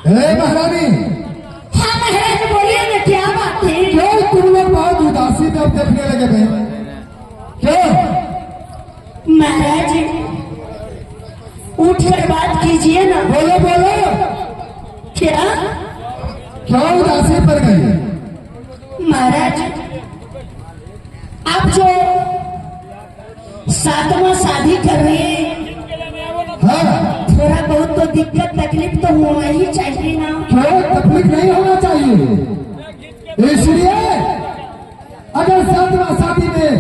हे महारानी। हाँ महाराज बोलिए ना, क्या बात है? क्यों तुम लोग बहुत उदासी में अब देखने लगे बहन? क्यों महाराज उठकर बात कीजिए ना। बोलो बोलो, क्या क्यों उदासी पर गई? महाराज आप जो सातवां शादी कर रहे हैं, हाँ थोड़ा बहुत तो दिक्कत तकलीफ तो होना ही चाहिए ना। क्यों तकलीफ नहीं होना चाहिए? इसलिए अगर सातवां शादी में,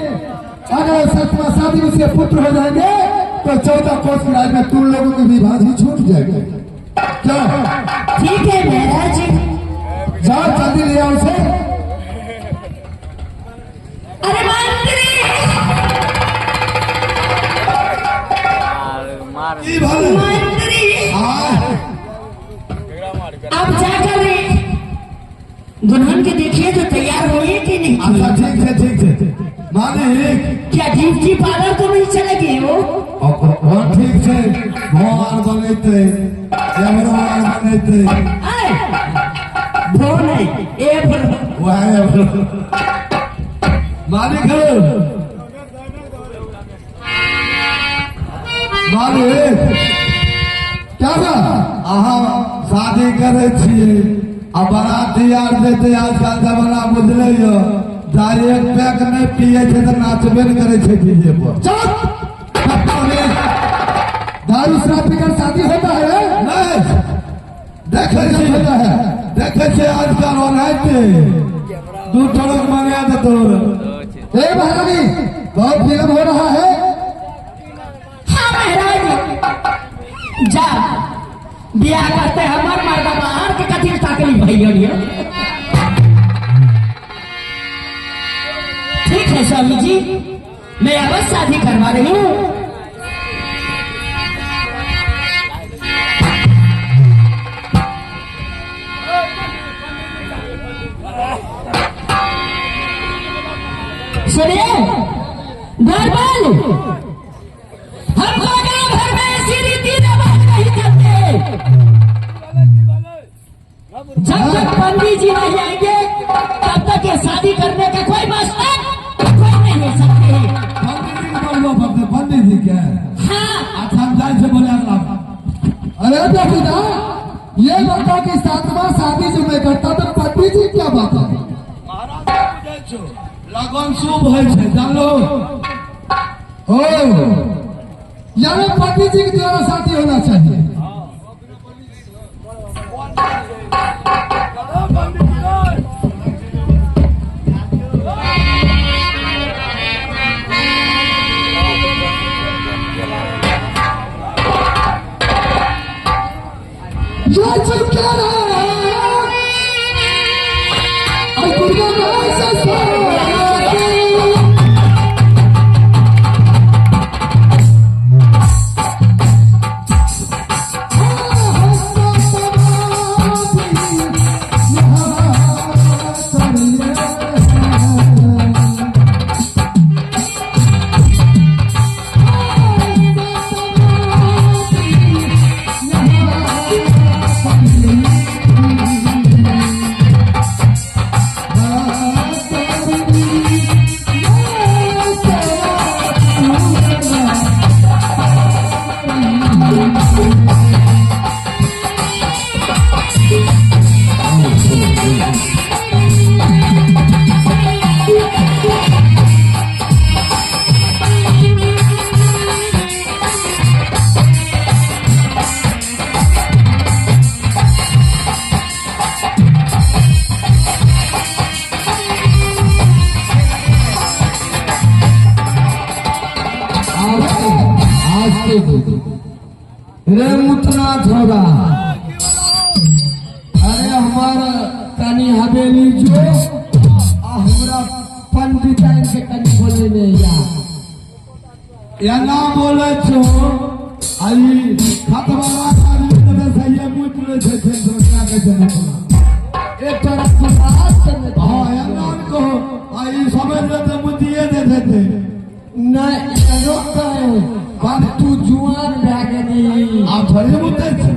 अगर सातवां शादी में उसके पुत्र हो जाएंगे तो 14 कोस के राज में तुम लोगों की भी भाजी छूट जाएगी। क्या ठीक है महाराज, जाओ जल्दी ले आओ उसे। अरे मंत्री की भले? मंत्री आप जाकर दुल्हन के देखिए तो तैयार हुई कि नहीं। अच्छा ठीक है ठीक है मालिक। क्या ब्यूटी पार्लर तो नहीं चले गए हो? हाँ ठीक है, भगवान बनेते भगवान बनेते आए, वो नहीं ए वह मालिक हो मालिक क्या बा? अहाँ शादी करे छियै आ बाराती आर जेतै, आजकल जमाना बुझले यो, डायरेक्ट पैक नहीं पिए छै तऽ नाचबे नहि करै छै डीजे पर। चल दारू शराब पीकर शादी होता है? नहीं देखे छी होता है, देखे छी आजकल ओनाहिते दू ट्रक मंगा देतौ। हे महारानी बहुत विलम्ब हो रहा है। हाँ महाराज जा बियाह करते हमार मर्दा बाहर के कथी तकलीफ भइल ये। ठीक है स्वामी जी, मैं अवश्य शादी करवा रही हूँ। सुनिए दरबार, हमको गांव भर में ऐसी रीति रिवाज नहीं चलते। जब तक पंडित जी नहीं आएंगे तब तक ये शादी करने का कोई मसला कोई नहीं हो सकते। पंडित जी के बोलबो पड़तै, पंडित जी के। हाँ अच्छा हम जाइ छै बोले अगला। अरे बेटा ये बता कि सातवां शादी जो मैं करता तो पंडित जी क्या बात है? महाराज बुझै छौ, लगन शुभ होइ छै जानलो। ओ यानी पंडित जी के द्वारा शादी होना चाहिए। ये चीज क्या रहा है? और दुर्गा माँ से सारी। आज के दिन रे मुतना छोरा, अरे हमार कनी हवेली जो आ हमरा पंडित के कनी बोले ने या एना बोले छो आई खतवा आदमी तऽ सही मुत लै छै फेर दोसरा के जनम। एक तरफ तू बात करने। हाँ, एना ने कहो आई समझ ले तऽ मुतिये दे देते। नहीं एनो कहे बाप तू जुआन भए गेली। आब थोड़े मुतै छै।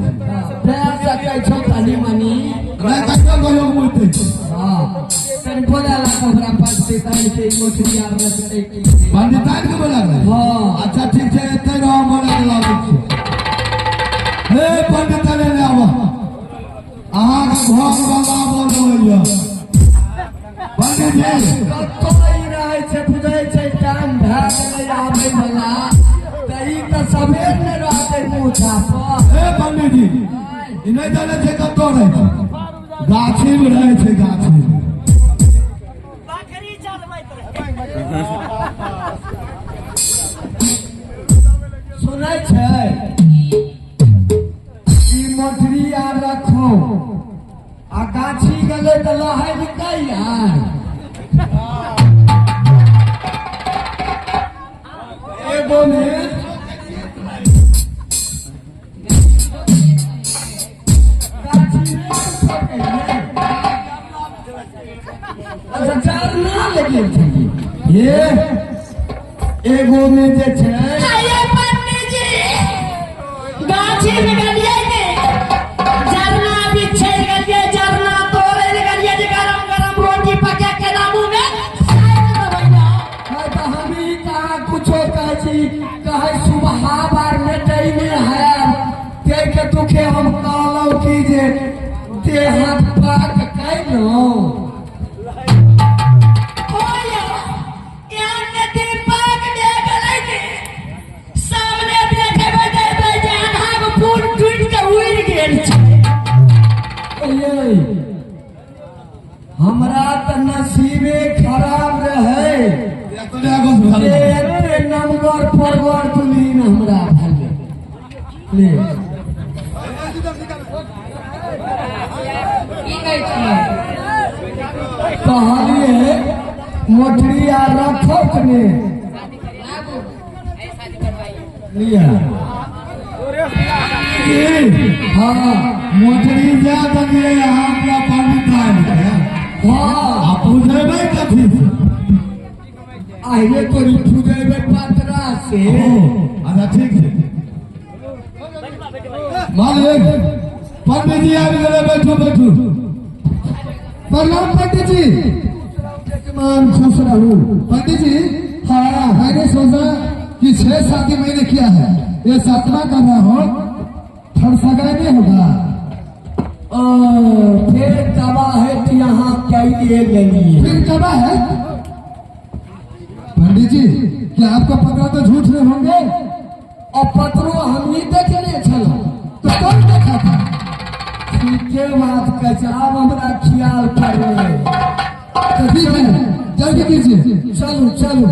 भए सकै छौ तनी मनी। नहि कहियो कहियो मुतै छै। हाँ, तनी बोला ला हमरा पंडित के मोटरी आर रखते की। पंडिताइन के बोला रे? हाँ। अच्छा ठीक छै, एते रह, बोला के लाबै छियै। हे पंडित ले आबऽ, अहाँके घर वाला बोलैया पंडित जी। कतौ ई रहै छै, बुझै छै टाइम भए गेलै आबै वला, तऽ ई तऽ सबेर ने रहतै मुँह झापल। हे पंडित जी, ई नहि जानै छै कतौ रहै छै, गाछी मे रहै छै, गाछी मे। बकरी चलबैत रहै। सुनै छै ई मोटरी आर रखो आ गाछी गेलै तऽ लहै निकल यार। एगो मे गाछी मे पकड़िए। अच्छा चार ना लगे छै ये एगो में जे छै। आइए पंडित जी, गाछी में गेलियै ने, जरना बिछै गेलियै, जरना तोड़ै लए गेलियै जे गरम गरम रोटी पका के ना मुँह में साटि देबै ना। है तऽ हम ई कहाँ कुछो कहै छी, कहै सुबह बार मेटैने है ताहिके दुखे हम कहलहुँ कि जे देह हाथ पाक कैलहुँ। ओया, एहन ने देह पाक भए गेलै ने, सामने देखेबै देबै जे आधाक फूल टूटि के उड़ि गेल छै। ये हमरा तऽ नसीबे खराब रहै एतने एगो जे एते नमगर परवर दुल्हिन हमरा भेलै। ले की कहै छियै? कहलिए मोटरी आर रखो ने लिया। की हाँ। मोटरी जा देलियै अहाँ अपना पंडिताइन के। हाँ। आ बुझेबै कथी से? अहिले तोरी फुजेबै पतरा से। ओ, अच्छा ठीक छै मालिक, पंडित जी आबि गेलै, बैठू बैठू। प्रणाम पंडित जी। मान खुश रहू। पंडित जी। हाँ। मैंने सोचा कि 6 शादी मैंने किया है, ये सातवां कर रहा हूँ, थोड़ा सगाई नहीं होगा। ओ, फिर तबाह है यहाँ कैलिए गेलिए। फिर कब है पंडित जी? क्या आपको पता तो झूठ नहीं होंगे? और पत्रो हमनी देखने छलहुँ। तो कौन देखा था? ठीके बात कहै छै, आब हमरा ख्याल पड़लै। तो ठीक है, जल्दी कीजिए। चलू चलू।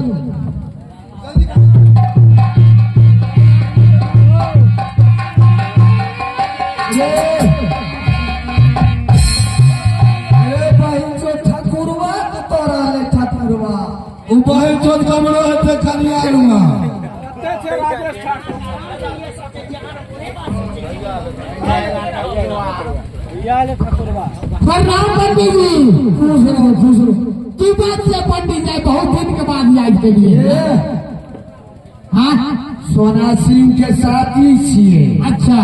ये ये बहिन जो ठाकुरवा कतऽ रहलै ठाकुरवा? ओ बहिन चोद कमरो हेतै कनिया लूंगा। प्रणाम पंडित जी। खुश रहो खुश रहो। की बात से पंडित जी बहुत दिन के बाद याद के लिए? हाँ, सोना सिंह के शादी छियै। अच्छा।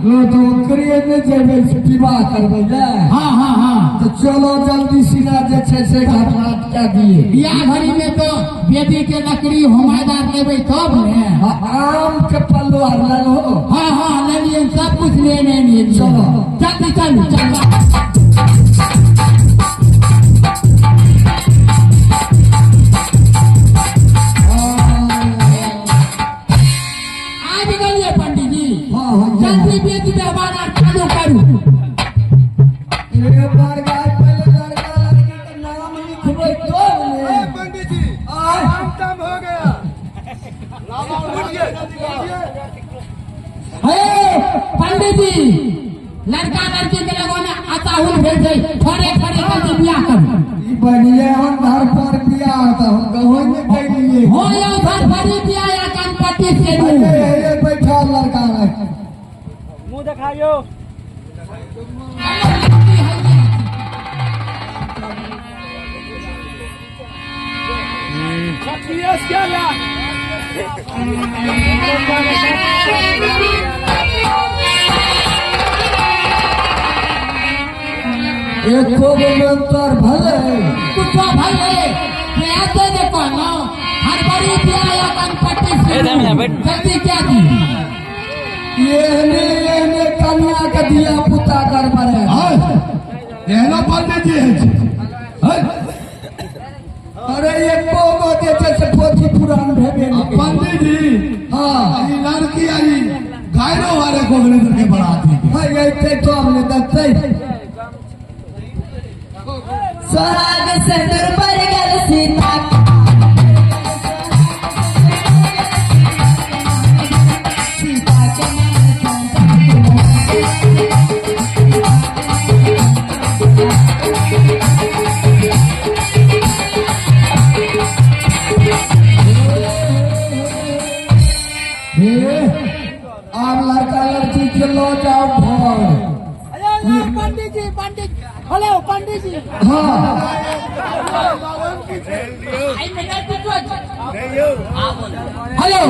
लो तो ओकरे ने जेबै विवाह करबै ने। हाँ हाँ हाँ। तो चलो जल्दी सीना जे छै से घाट कए दिए। बियाह घड़ी में तो बेटी के लकड़ी होमादार लेबै तब ने। आम के पल्लू आर लेलहो? हाँ हाँ लेलिए, सब कुछ लेने लिए। चलो। चल चल चल। आबि गेलियै पंडित जी। हाँ हाँ। जल्दी बेच व्यवहार आर चालू करू। ए बड़का पहिले लड़का लड़की के नाम लिखबै तब ने। पंडित जी आय। टाइम हो गया। हे पंडित जी, लड़का लड़की के लगोने अताहुल भेल छै, थोड़े थोड़े जल्दी बियाह करू। ई बढ़िया हम घर पर बियाह तऽ हम गाँव में कैलिए। हो यौ धरफड़ी बियाह या गणपति से दू। हे बैठल लड़का रहे। मुंह देखाइयो। एको गो मंत्र भले कुछो भले ऐसे जे कहलहुँ हड़बड़ी बियाह या गणपति से जल्दी क्या दी। एहने एहने कन्या के धिया पुता गड़बड़े। एहनो पंडित जी है। अरे एको गो जे छै से पोथी पुरान भेबे नहि करै। पंडित जी हाँ ई लड़की आई गायरो वाले को के बराती। है अइतै तब ने देखतै। सोहाग सिंदूर पर गल सीता सीता के हे आब लड़का लड़की के लऽ जाओ घर। पंडित जी पंडित हेलो पंडित जी। हाँ हेलो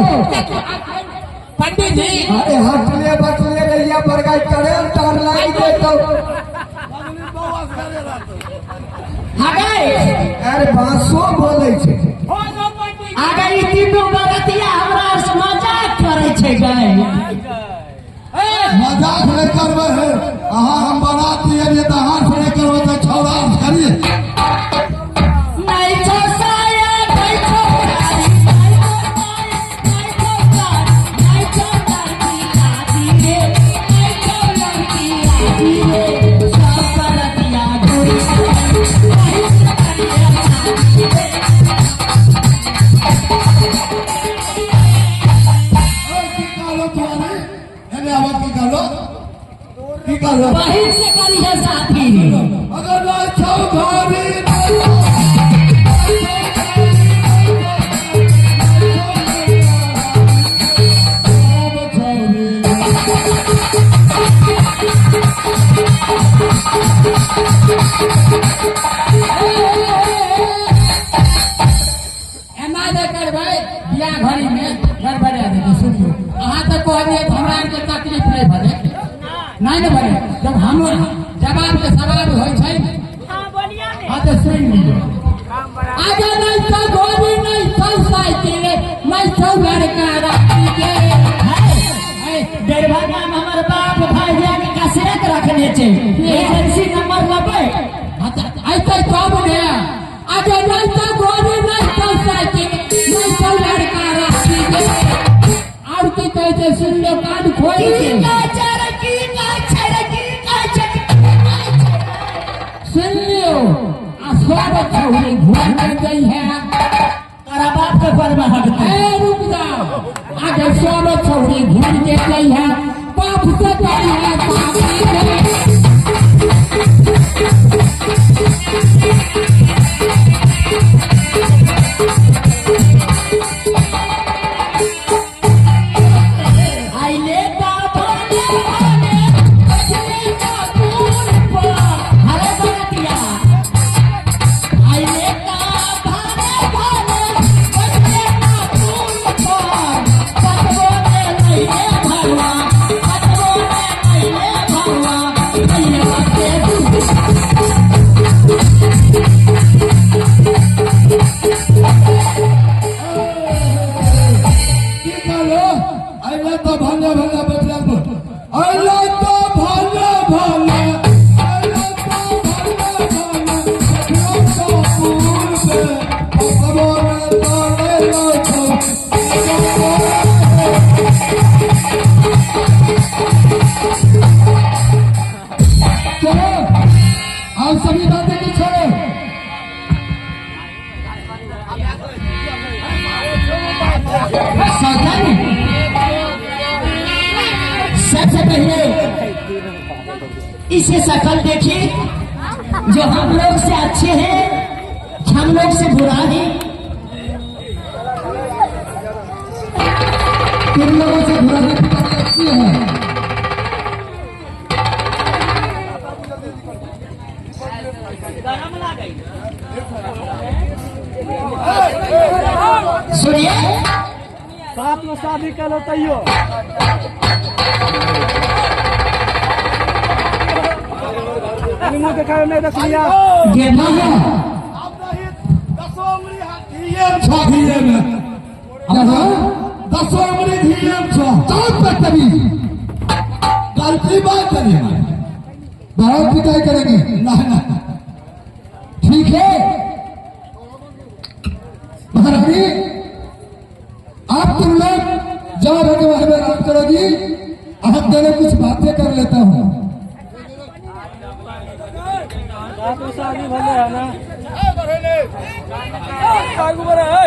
पंडित जी। अरे हटले बटले रहिया बड़का करेल तार लागि जेतौ। अरे बांसो बोलै छै। अगर ई तीनू बरतिया हमरा से मजाक करै छै गए। मजाक नहीं करबै है। अहाँ हम बराती एलियै तऽ अहाँ से नहीं करबै तऽ छौड़ा करिए। नहीं छो साया नहीं छो साड़ी नहीं छो साड़ी नहीं छो लड़की राती रे नहीं छो लड़की राती रे सब बरतिया घूरी नहीं छो रे। की कहलो तुम्हारे एने आवाज की कहलो की कहलो? बहिन से करी है साथी। अगर नहीं छौ घरी एना जे करबै बियाह घड़ी में गड़बड़ा जेतै। सुनियौ अहाँ तऽ कहलियै तऽ हमरा आरके तकलीफ नहि भेलै, नहि ने भेलै। जब हम जवाब के सवाल होइ छै। हाँ तो सुनि लियौ। आगे नहीं तो गोली नहीं तो साइकिल नहीं तो लड़का राखी के। दरभंगा में हमर बाप भाइया के कसरत रखने छै, एजेंसी नंबर लेबै। हाँ तऽ अइतै तब ने। आगे नहीं तो गोली नहीं तो साइकिल नहीं तो लड़का राखी के। और की कहै छै? छै, सुन लो कान खोल की के। कहै छै रे, की कहै छै रे, की कहै छै, की कहै छै रे? सुन लियो, आ सब छौरी घूम के जाइ है। तोरा बाप के घर में हगतै। ए रुक जाओ, आगे सब छौरी घूम के जाइ है, बाप से करी है शादी रे। आइले ता भने भने बचले ता फूल पर हरे बरतिया। आइले ता भने भने बचले ता फूल पर पतबो ने लैले भगवा, पतबो ने लैले भगवा, भैया के दूध। की कहलो? अइला तो भले भले बचला पर, अइला तो भले भले, अइला तो भले भले बचला तो फूल पे, पतबो ने तोड़े लो छौ। चलो आप सभी बातें की छोड़ो। सावधान, सबसे पहले इसे शकल देखिए, जो हम लोग से अच्छे हैं, हम लोग से बुरा है। तुम लोगों से बुरा नहीं, पिटाई अच्छी है। सुनिए, साथ में शादी कर लो तैयो। मुंह देखायो नहीं देखलिया। गेना है। छो धीरे में दसो उंगली धीरे में छो। चौथ पर तभी गलती बात करिए, बहुत पिटाई करेंगे। ना ना ठीक है महारानी, आप तुम लोग जाओ रंग महल में आराम करोगी, हम दोनों कुछ बातें कर लेता हूँ। साथ में शादी भले है ना, आगू बढ़े है।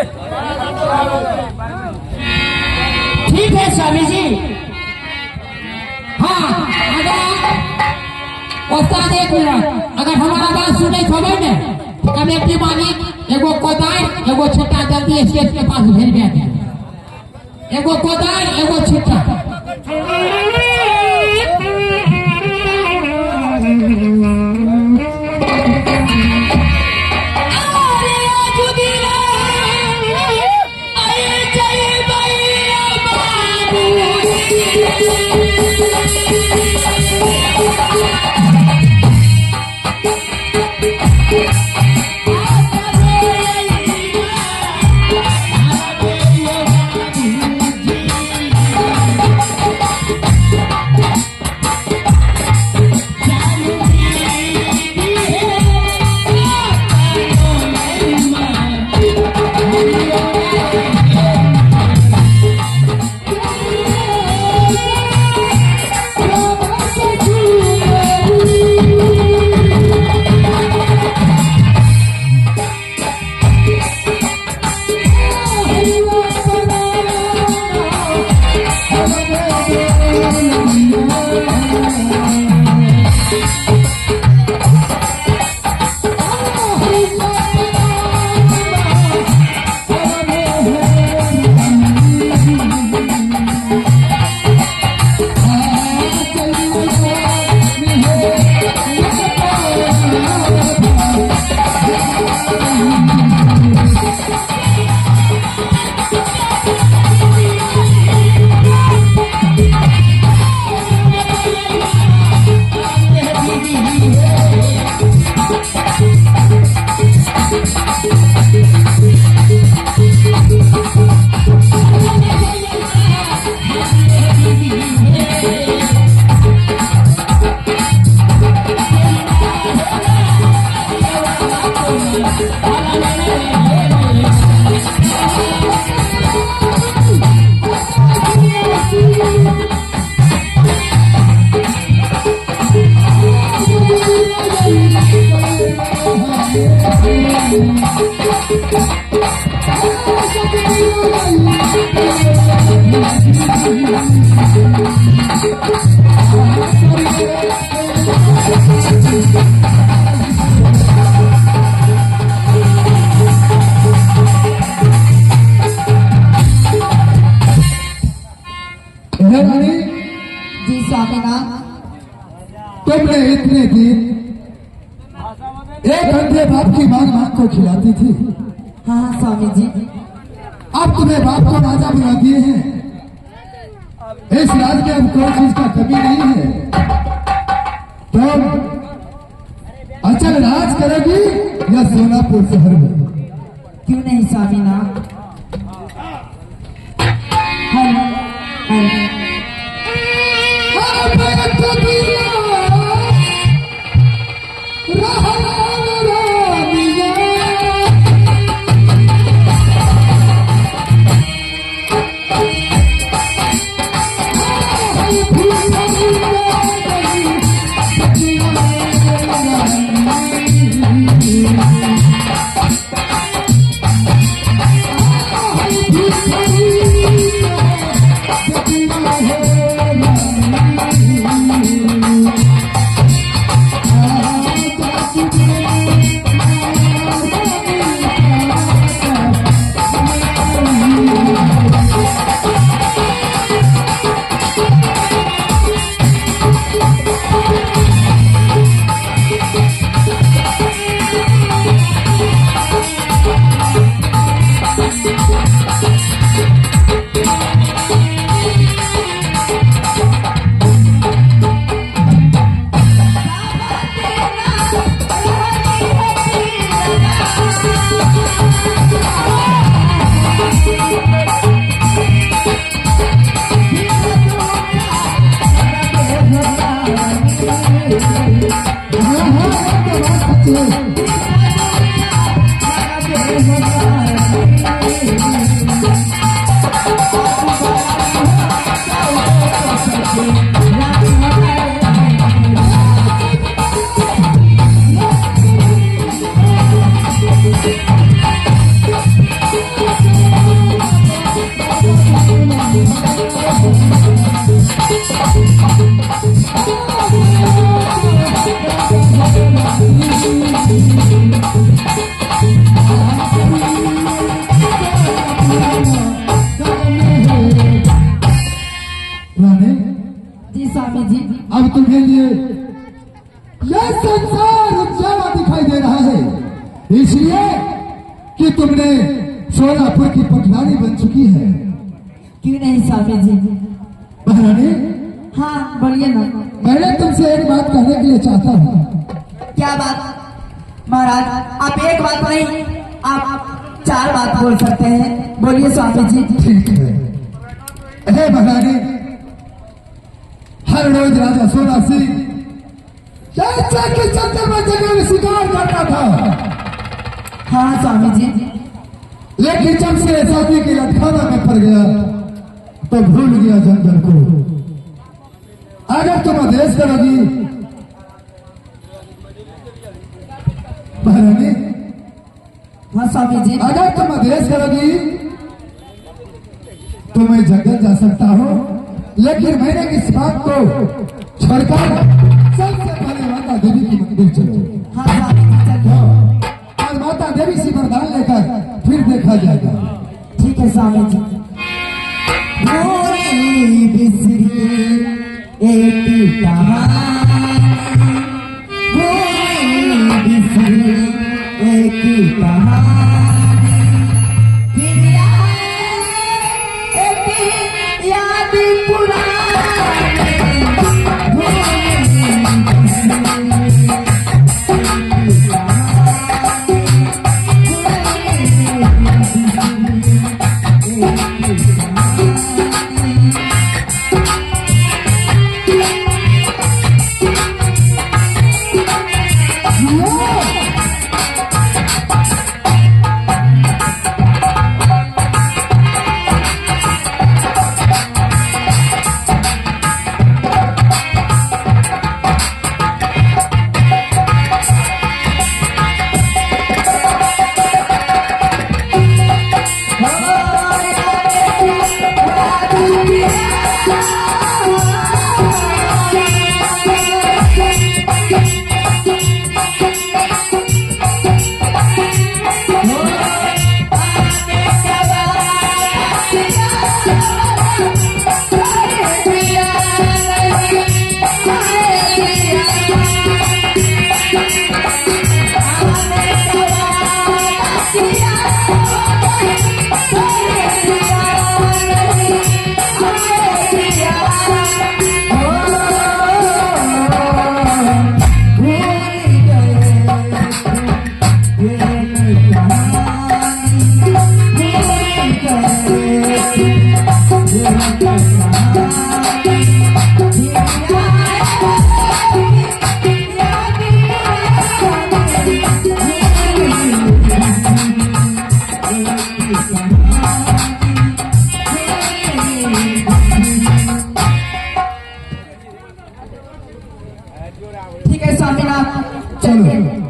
ठीक है स्वामी जी। हाँ, अगर उस्ताद एक मिनट, अगर हमारा बात सुने होबै ने, तो कमेटी मालिक एगो कोदारि एगो छिट्टा जल्दी स्टेज के पास भेजबे दे। एगो कोदारि एगो छिट्टा। अरे जुगिरा, अरे जय भैया बाबू। हे रानी, जी स्वामीनाथ। तुमने इतने दिन एक अंधे बाप की मांग मांग को खिलाती थी। हाँ हाँ स्वामी जी। अब तुम्हें बाप को राजा बना दिए हैं। इस राज में अब कोई चीज का कमी नहीं है। तुम अचल राज करेगी या सोनापुर शहर में? क्यों नहीं स्वामीनाथ। हर हर हाँ हाँ, आपका बात सच है। रानी, जी स्वामी जी। अब तुम्हें लिए यह संसार उजाला दिखाई दे रहा है, इसलिए कि तुमने सोनापुर की पटरानी बन चुकी है। क्यों नहीं स्वामी जी। महारानी। हाँ बोलिए ना। मैंने तुमसे एक बात कहने के लिए चाहता हूँ। क्या बात महाराज? आप एक बात नहीं, आप चार बात बोल सकते हैं। बोलिए स्वामी जी। ठीक है। हे महारानी, हर रोज राजा सोना सिंह चाचा के चक्कर में जगह में शिकार करता था। हाँ स्वामी जी। लेकिन जब से शादी की लटखाना में पड़ गया तो भूल गया जंगल को। अगर तुम आदेश करोगी महारानी, हाँ स्वामी जी। अगर तुम आदेश करोगी तो मैं जंगल जा सकता हूँ, लेकिन मैंने इस बात को छोड़कर सबसे पहले माता देवी के मंदिर चलो। हाँ स्वामी जी चलिए। और माता देवी से वरदान लेकर फिर देखा जाएगा। ठीक है स्वामी जी। भूरी बिसरी एक कहानी, भूरी बिसरी एक कहानी, फिर आए एक याद पुरानी। भूरी बिसरी हाँ। ठीक है स्वामीनाथ। चलो।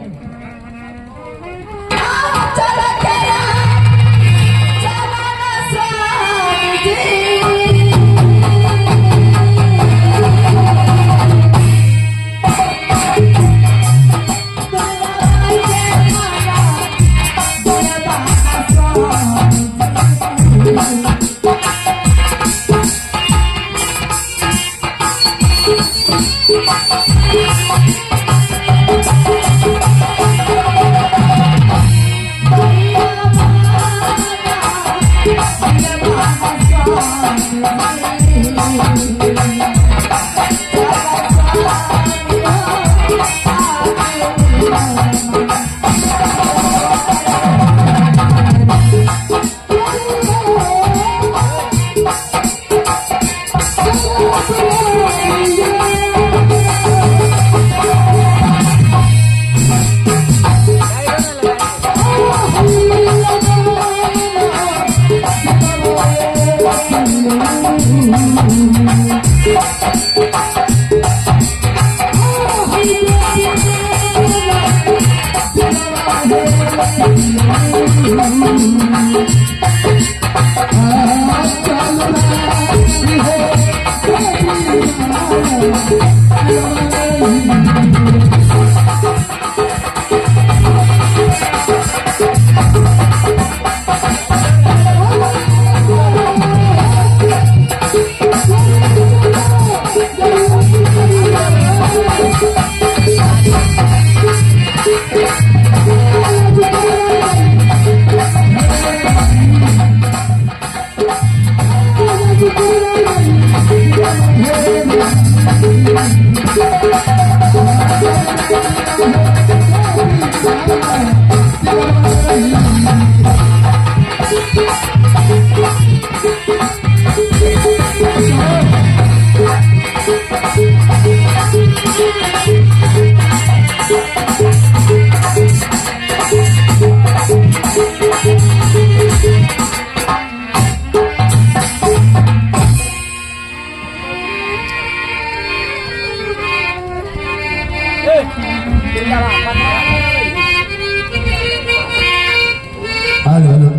Hello hello.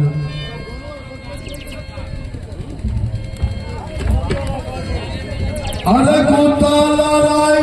अरे कुत्ता लड़ाई